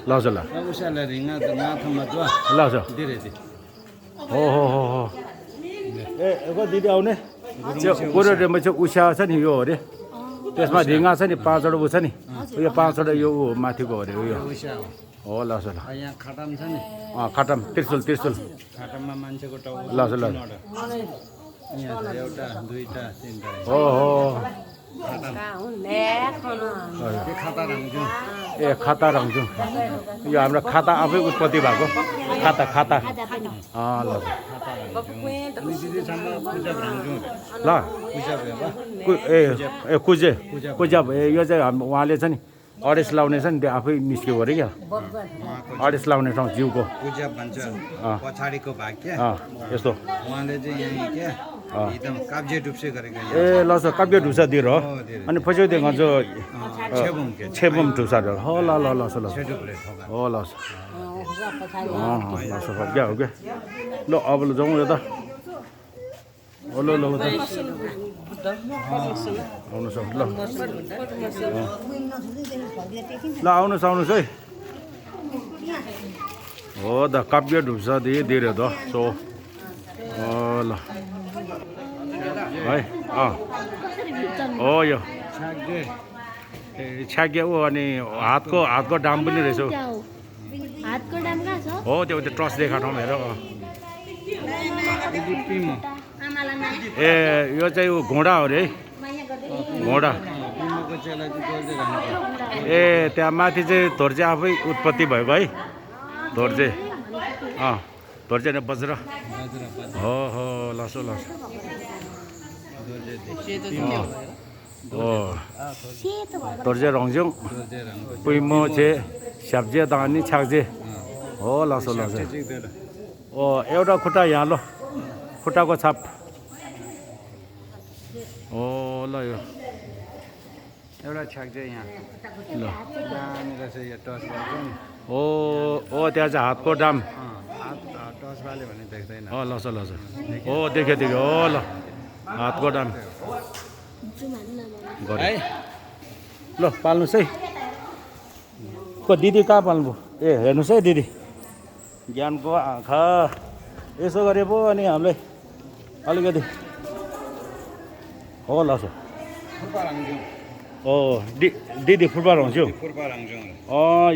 लाउँछ ल उसालाई रिङा त माथामा त लाउँछ धेरै दे हो हो हो हो ए को दिदी आउने गोरुडेमा चाहिँ उसा छ नि यो अरे त्यसमा ढिङ्गा छ नि 5वटा उ छ नि यो 5वटा यो माथिको अरे यो उसा हो हो लाउँछ ल यहाँ खटाम छ नि खटम त्रिशुल त्रिशुल खाटाममा मान्छेको टाउको लाउँछ ल यहाँ छ एउटा दुईटा तीनटा हो हो खाता राख्छु ए खाता राख्छु यो हाम्रो खाता आफै उत्पत्ति भएको खाता खाता ल ल ए ए कुजे कुजा यो चाहिँ हाम्रो उहाँले छ नि अडेस लाउने छ नि त्यो आफै निस्क्यो अरे क्या अडेस लाउने ठाउँ जिउको पूजा भन्छ पछाडिको भाग क्या यस्तो उहाँले चाहिँ यहीँ क्या एकदम काब्जे डुब्से गरेको ए ल सर काव्य ढुसा दिएर हो अनि पछि त्यो भन्छ छेबम ढुसा हो ल ल ल ल हो ल क्या हो क्या ल अब ल जाउँ यता हो ल ल आउनुहोस् ल ल आउनुहोस् आउनुहोस् है हो त काव्य ढुसा दिएर त सो ल है हो यो छ्यागे ऊ अनि हातको डाम पनि रहेछ हो त्यो ट्रस देखा ठाउँमा हेर ए यो चाहिँ ऊ घोडा हो अरे है घोडा ए त्यहाँ माथि चाहिँ धोर्जे आफै उत्पत्ति भएको है धोर्जे धोर्जे नै बज्र हो हो लसो लसो धोर्जे रङज्योङ पुइमो छे स्याब्जे दानी छ्याग्जे हो लसो लसो एउटा खुट्टा यहाँ ल खुट्टाको छाप हो ल यो एउटा छ्याग्जे यहाँ ल यहाँनिर चाहिँ यो टस गर्छ नि ओ त्यहाँ चाहिँ हातको डाम टस बाल्यो भने देख्दैन लसो लसो हो देख्यो देख्यो हो ल हातको डाम है ल पाल्नुहोस् है को दिदी कहाँ पाल्नुभयो ए हेर्नुहोस् है दिदी ज्ञानको आँखा यसो गरे पो अनि हामीलाई अलिकति हो लसो ओ दिदी फुटबल हुन्छु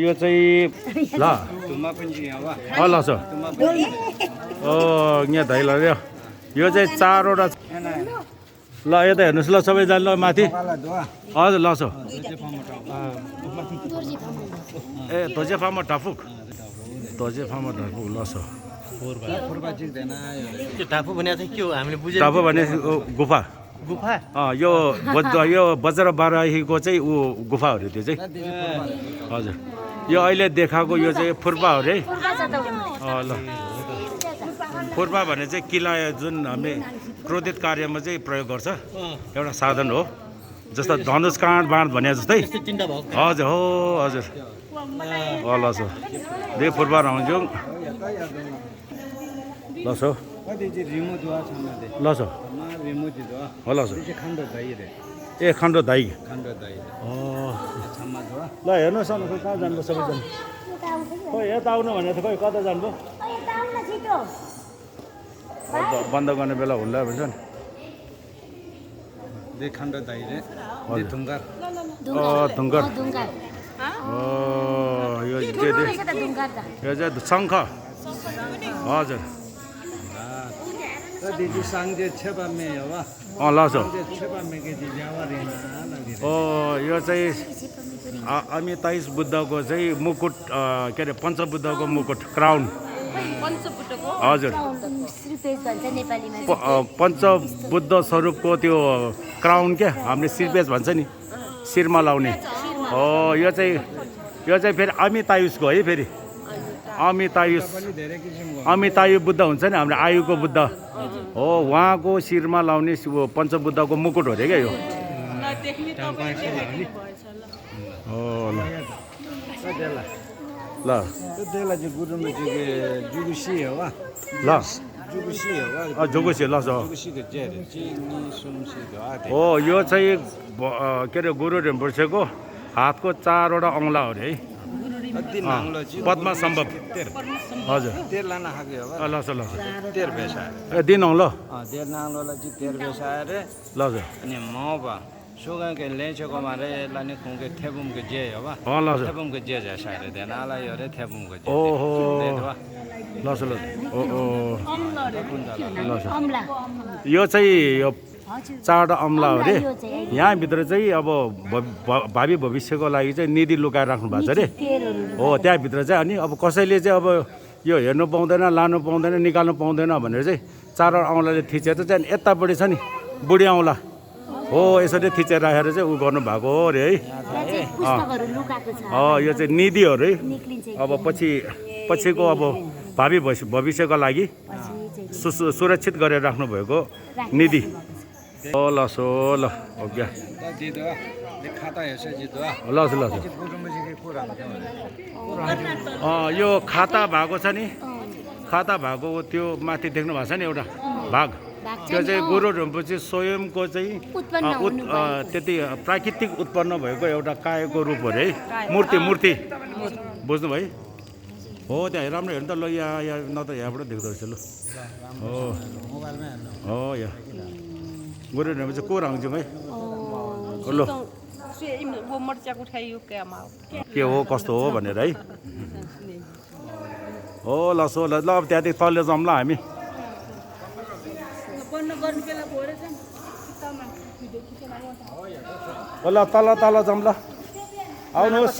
यो चाहिँ ल लसो यहाँ धाइ लाग्यो यो चाहिँ 4वटा ल यता हेर्नुहोस् ल सबैजना ल माथि हजुर लसो ए धोजे फार्मर ढाफुक धोजे फार्मर ढाफुक लसो टापु भने चाहिँ के हो हामीले बुझेको टापु भने गुफा गुफा यो बज्र बाराहीको चाहिँ ऊ गुफा हो अरे त्यो चाहिँ हजुर यो अहिले देखाएको यो चाहिँ फुर्पा हो अरे है ल फुर्पा भने चाहिँ किला जुन हामीले क्रोधित कार्यमा चाहिँ प्रयोग गर्छ एउटा साधन हो जस्तो धनुष काँड बाँड भने जस्तै हजुर हो हजुर ल सो दे फुर्पा रङज्योङ लसो लसो हो लसो ए खण्डो दाइ ल हेर्नुहोस् न खोइ कहाँ जानुभयो सबैजना खोइ यता आउनु भने त खोइ कता जानुभयो बन्द गर्ने बेला हुँदा भन्छ नि धुङ्गर यो चाहिँ शङ्ख हजुर लसो यो चाहिँ अमी 23 बुद्धको चाहिँ मुकुट के अरे पञ्चबुद्धको मुकुट क्राउन हजुर पञ्चबुद्ध स्वरूपको त्यो क्राउन क्या हामीले शिरपेज भन्छ नि शिरमा लाउने हो यो चाहिँ फेरि अमितायुषको है फेरि अमितायु बुद्ध हुन्छ नि हाम्रो आयुको बुद्ध हो उहाँको शिरमा लाउने पञ्चबुद्धको मुकुट हो अरे क्या यो हो ल ल जोगुसी ल हो यो चाहिँ के अरे गुरु रिम्पोछेको हातको 4वटा औँला हो अरे है दिन नाङ्लो ची पद्मा सम्भव हजुर तेर लाना खाके हो ल ल तेर बेसा ए दिनौँ ल तेर नाङ्लोलाई चाहिँ तेर बेसा रे ल हजुर अनि म बा सुगा के लेचको मारे लाने खुके थेबुम के जे हो बा ल ल थेबुम के जे जैसा रे देना ला यो रे थेबुम के जे ओहो ल ल ओ ओ ल अमला यो चाहिँ यो चाड अमला हो रे यो चाहिँ यहाँभित्र चाहिँ अब भावी भविष्यको लागि चाहिँ निधि लुकाएर राख्नु भएको छ रे तेलहरू हो त्यहाँभित्र चाहिँ अनि अब कसैले चाहिँ अब यो हेर्नु पाउँदैन लानु पाउँदैन निकाल्नु पाउँदैन भनेर चाहिँ चाड औँलाले थिचेर चाहिँ यतापट्टि छ नि बुढी औँला हो यसरी थिचेर राखेर चाहिँ उ गर्नुभएको हो अरे है त्यहाँ चाहिँ पुस्तकहरू लुकाएको छ यो चाहिँ निधिहरू है निक्लिन्छ अब पछिको अब भावी भविष्यको लागि पछि चाहिँ सुरक्षित गरेर राख्नु भएको निधि ओ ल सो ल हो क्या दिदो ले खाता हेर्छ जिदो ल ल पुरुमा चाहिँ के कुरा यो खाता भएको छ नि खाता भएको त्यो माथि देख्नु भएको छ नि एउटा भाग त्यो चाहिँ गुरु ढुम्पुची स्वयंको चाहिँ त्यति प्राकृतिक उत्पन्न भएको एउटा कायको रूप हो रे है मूर्ति बुझ्नुभयो हो त्यहाँ राम्रो हेर्नु त ल यहाँ न त यहाँबाट देख्दो रहेछ ल हो यहाँ गुरु ढुम्पुची को रङजुङ है ल के हो कस्तो हो भनेर है हो ल सो ल अब त्यहाँदेखि तल्लो जाउँ ल हामी ल तल जाउँ ल आउनुहोस्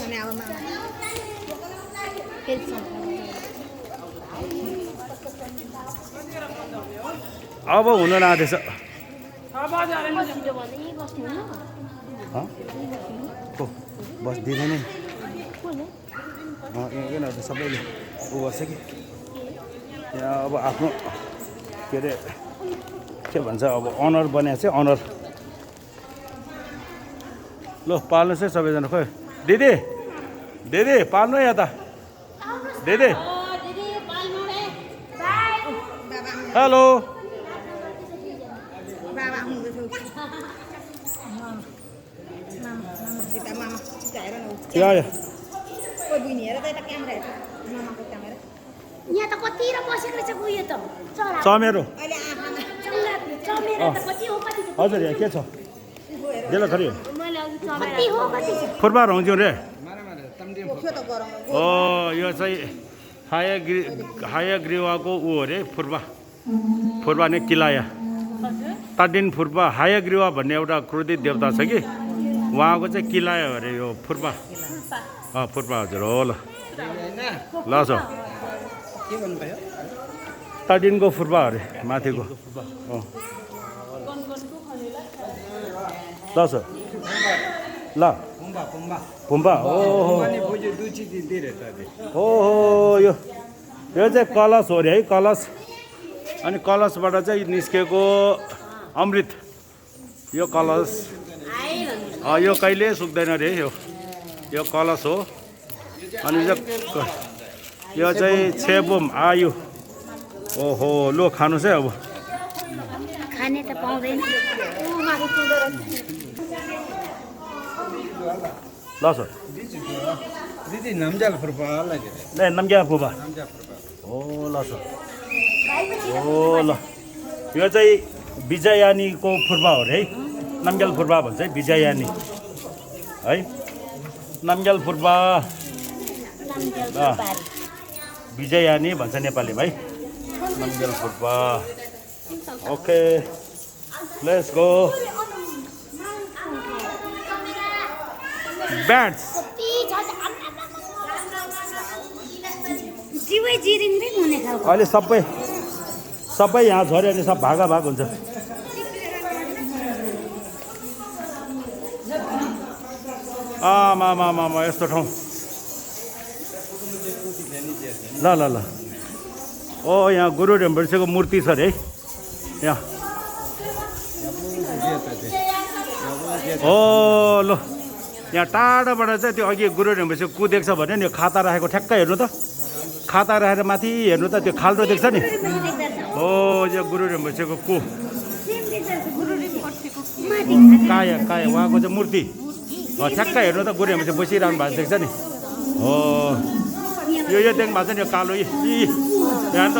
अब हुनु नआँदैछ बस दिँदैन यिनीहरू सबैले उ गर्छ कि यहाँ अब आफ्नो के अरे के भन्छ अब अनर बनाएको चाहिँ अनर ल पाल्नुहोस् है सबैजना खोइ दिदी पाल्नु है यता दिदी हेलो यहाँ त कति र बसेको रहेछ उयो त चमेरो चमेरो त कति हो कति हजुर यहाँ के छ देला खरि मैले अघि कति हो कति फुर्बा हुन्थ्यो रे यो चाहिँ हायग्रीवाको ऊ हो रे फुर्बा नै किलाया ताडिन फुर्बा हायग्रीवा भन्ने एउटा क्रोधित देवता छ कि उहाँको चाहिँ किलाया हो अरे यो फुर्बा हजुर हो ल छ के भन्नुभयो ताडिनको फुर्बा अरे माथिको ल सर ल पुम्बा ओहो यो चाहिँ कलश हो अरे है कलश अनि कलशबाट चाहिँ निस्केको अमृत यो कलश यो कहिले सुक्दैन रे यो कलश हो अनि यो चाहिँ छेबुम आयु ओहो लो खानुहोस् है अब खाने त पाउँदैन ल सर दिदी नम्जाल फुर्पा ल नम्ग्या फुर्बा हो ल सर हो ल यो चाहिँ विजयानीको फुर्बा हो रे है नम्ग्याल फुर्बा भन्छ है विजयानी है नम्ग्याल फुर्बा विजयानी भन्छ नेपालीमा है नम्ग्याल Phurba okay let's go bats अहिले सबै यहाँ झऱ्यो भने सब भाग हुन्छ आमा यस्तो ठाउँ ल ओ यहाँ गुरु ढुम्पुचीको मूर्ति छ अरे है यहाँ ओ ल यहाँ टाढाबाट चाहिँ त्यो अघि गुरु ढुम्पुचीको कु देख्छ भने नि खाता राखेको ठ्याक्कै हेर्नु त खाता राखेर माथि हेर्नु त त्यो खाल्डो देख्छ नि हो यो गुरु ढुम्पुचीको कु काया उहाँको चाहिँ मूर्ति ठ्याक्कै हेर्नु त गुरु ढुम्पुची बसिरहनु भएको देख्छ नि यो देख्नु भएको छ नि यो कालो यहाँ त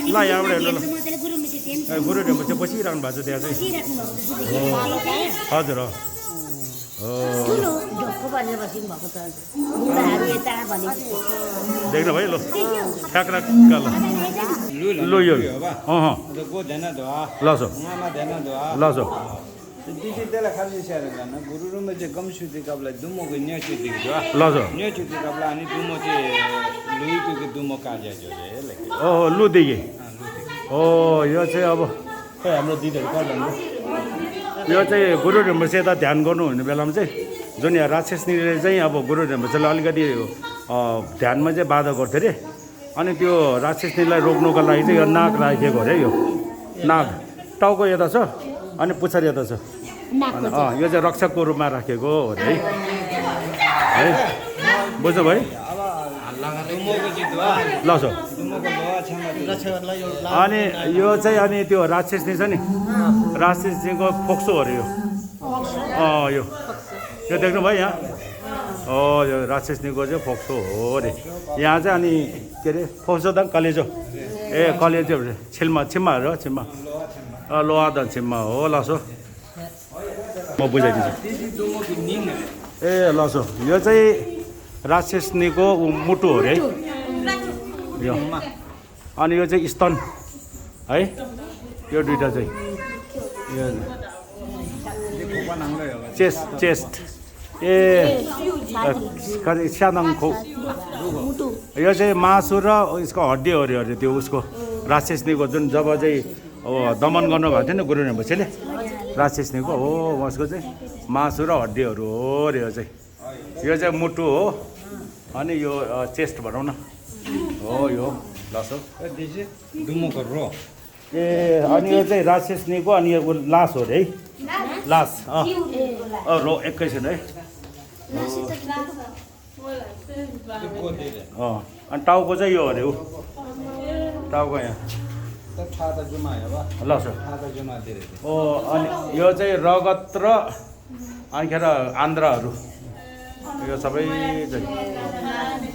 ल यहाँबाट हेर्नु ल गुरु ढेम्बो चाहिँ बसिरहनु भएको छ त्यहाँ चाहिँ हजुर देख्नु भयो ल ठ्याक्रा ल यो ल ल दिदी त्यसलाई खालि स्याहार गर्न गुरुमा चाहिँ गमसुती कपला दुमोको न्याचुतीको छ ल न्याचुती कपला अनि दुमो चाहिँ लुइको दुमो काज्या जो लुदेखि यो चाहिँ अब खै हाम्रो दिदीहरू कहाँ जान्छ यो चाहिँ गुरु ढेम्बोसे यता ध्यान गर्नु हुने बेलामा चाहिँ जुन यहाँ राक्षसनीले चाहिँ अब गुरु ढेम्बोसेलाई अलिकति ध्यानमा चाहिँ बाधा गर्थ्यो अरे अनि त्यो राक्षसनीलाई रोक्नुको लागि चाहिँ यो नाग राखेको अरे यो नाग टाउको यता छ अनि पुच्छर यता छ यो चाहिँ रक्षकको रूपमा राखेको हो अरे है बुझ्नु भयो ल सर अनि यो चाहिँ अनि त्यो राक्षसनी छ नि राक्षसनीको फोक्सो अरे यो देख्नु भयो यहाँ यो राक्षसनीको चाहिँ फोक्सो हो अरे यहाँ चाहिँ अनि के अरे फोक्सो त कलेजो कलेजो छिम्माहरू छिम्मा लोहादन छिम्मा हो लसो म बुझाइदिन्छु ल सो यो चाहिँ राक्षसनीको मुटु हो अरे है यो अनि यो चाहिँ स्तन है यो दुइटा चाहिँ यो चेस्ट स्यादङको यो चाहिँ मासु र उसको हड्डी हो अरे त्यो उसको राक्षसनीको जुन जब चाहिँ दमन गर्नुभएको थियो नि गुरु ढेम्बोसेले राक्षसनीको हो उसको चाहिँ मासु र हड्डीहरू हो अरे यो चाहिँ मुटु हो अनि यो चेस्ट भनौँ न हो यो लसो दुमोको रो अनि यो चाहिँ राक्षसनीको अनि यो लास हो अरे है लास रो एकैछिन है अनि टाउको चाहिँ यो अरे ऊ टाउको यहाँ ल सर अनि यो चाहिँ रगत र अनिखेर आन्द्राहरू यो सबै चाहिँ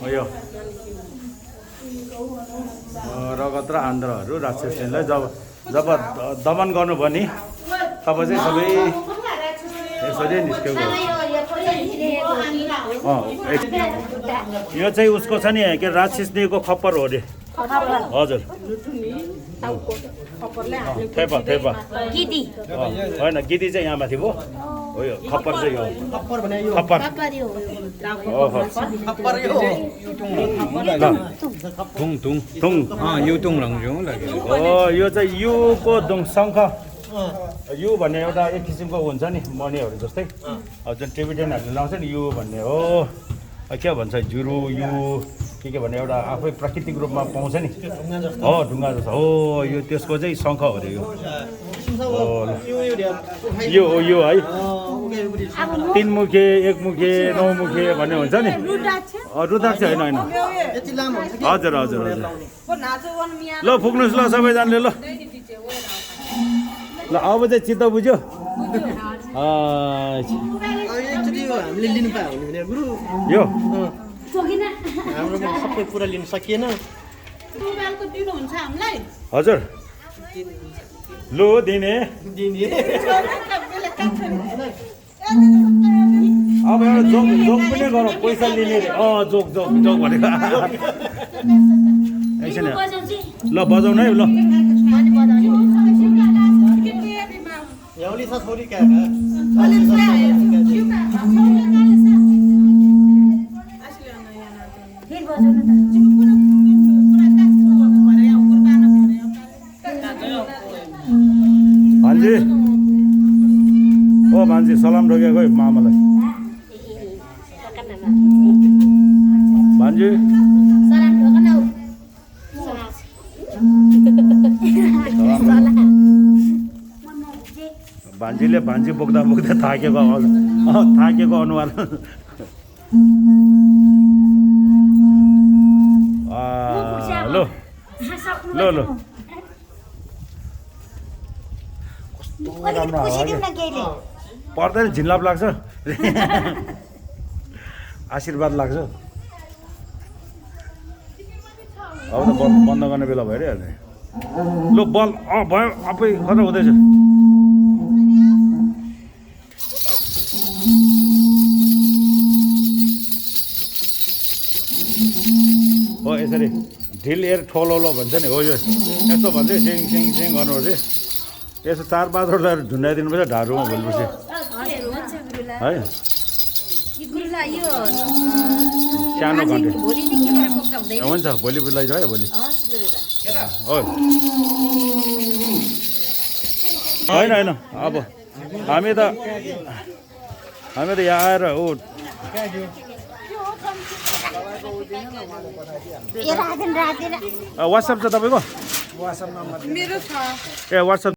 यो रगत र आन्द्राहरू राक्षसनीलाई जब दमन गर्नुभयो नि तब चाहिँ सबै यसरी निस्केको यो चाहिँ उसको छ नि के राक्षसनीको खप्पर हो अरे हजुर थेपा होइन गिदी चाहिँ यहाँ माथि भयो हो यो खप्पर चाहिँ यो खप्पर यो चाहिँ युको दुङ शङ्ख यु भन्ने एउटा एक किसिमको हुन्छ नि मणिहरू जस्तै जुन टिबिटेनहरूले लाउँछ नि यु भन्ने हो के भन्छ जुरु यु के भन्ने एउटा आफै प्राकृतिक रूपमा पाउँछ नि हो ढुङ्गा जस्तो हो यो त्यसको चाहिँ शङ्ख हो अरे यो है तीन मुखे एक मुखे नौ मुखे भन्ने हुन्छ नि रुद्राक्ष होइन हजुर ल पुग्नुहोस् ल सबैजनाले ल अब चाहिँ चित्त बुझ्यो हामीले लिनु पायो भने गुरु यो हाम्रोमा सबै पुरा लिन सकिएन हजुर लु दिने अब एउटा जोक पनि गरौँ पैसा लिने जोक भनेको एकछिन ल बजाउनु है ल एउटी छ छोरी क्या भान्जी ओ भान्जी सलाम रोकेको है मामालाई भान्जी भान्जीले भान्जी बोक्दा थाकेको अनुहार ल पर्दैन झिन्लाप लाग्छ आशीर्वाद लाग्छ अब त बन्द गर्ने बेला भइरह्यो नि लु बल भयो आफै खतरा हुँदैछ हो यसरी ढिल एयर ठोलो भन्छ नि हो यो यस्तो भन्छ सिङ सिङ सिङ गर्नुपर्छ यसो 4-5 झुन्डाइदिनुपर्छ ढाडुमा भोलिपछि है सानो घन्टे हुन्छ भोलि लैजाऊ है भोलि हो होइन अब हामी त यहाँ आएर ऊ वाट्सएप छ तपाईँको मेरो छ ए वाट्सएप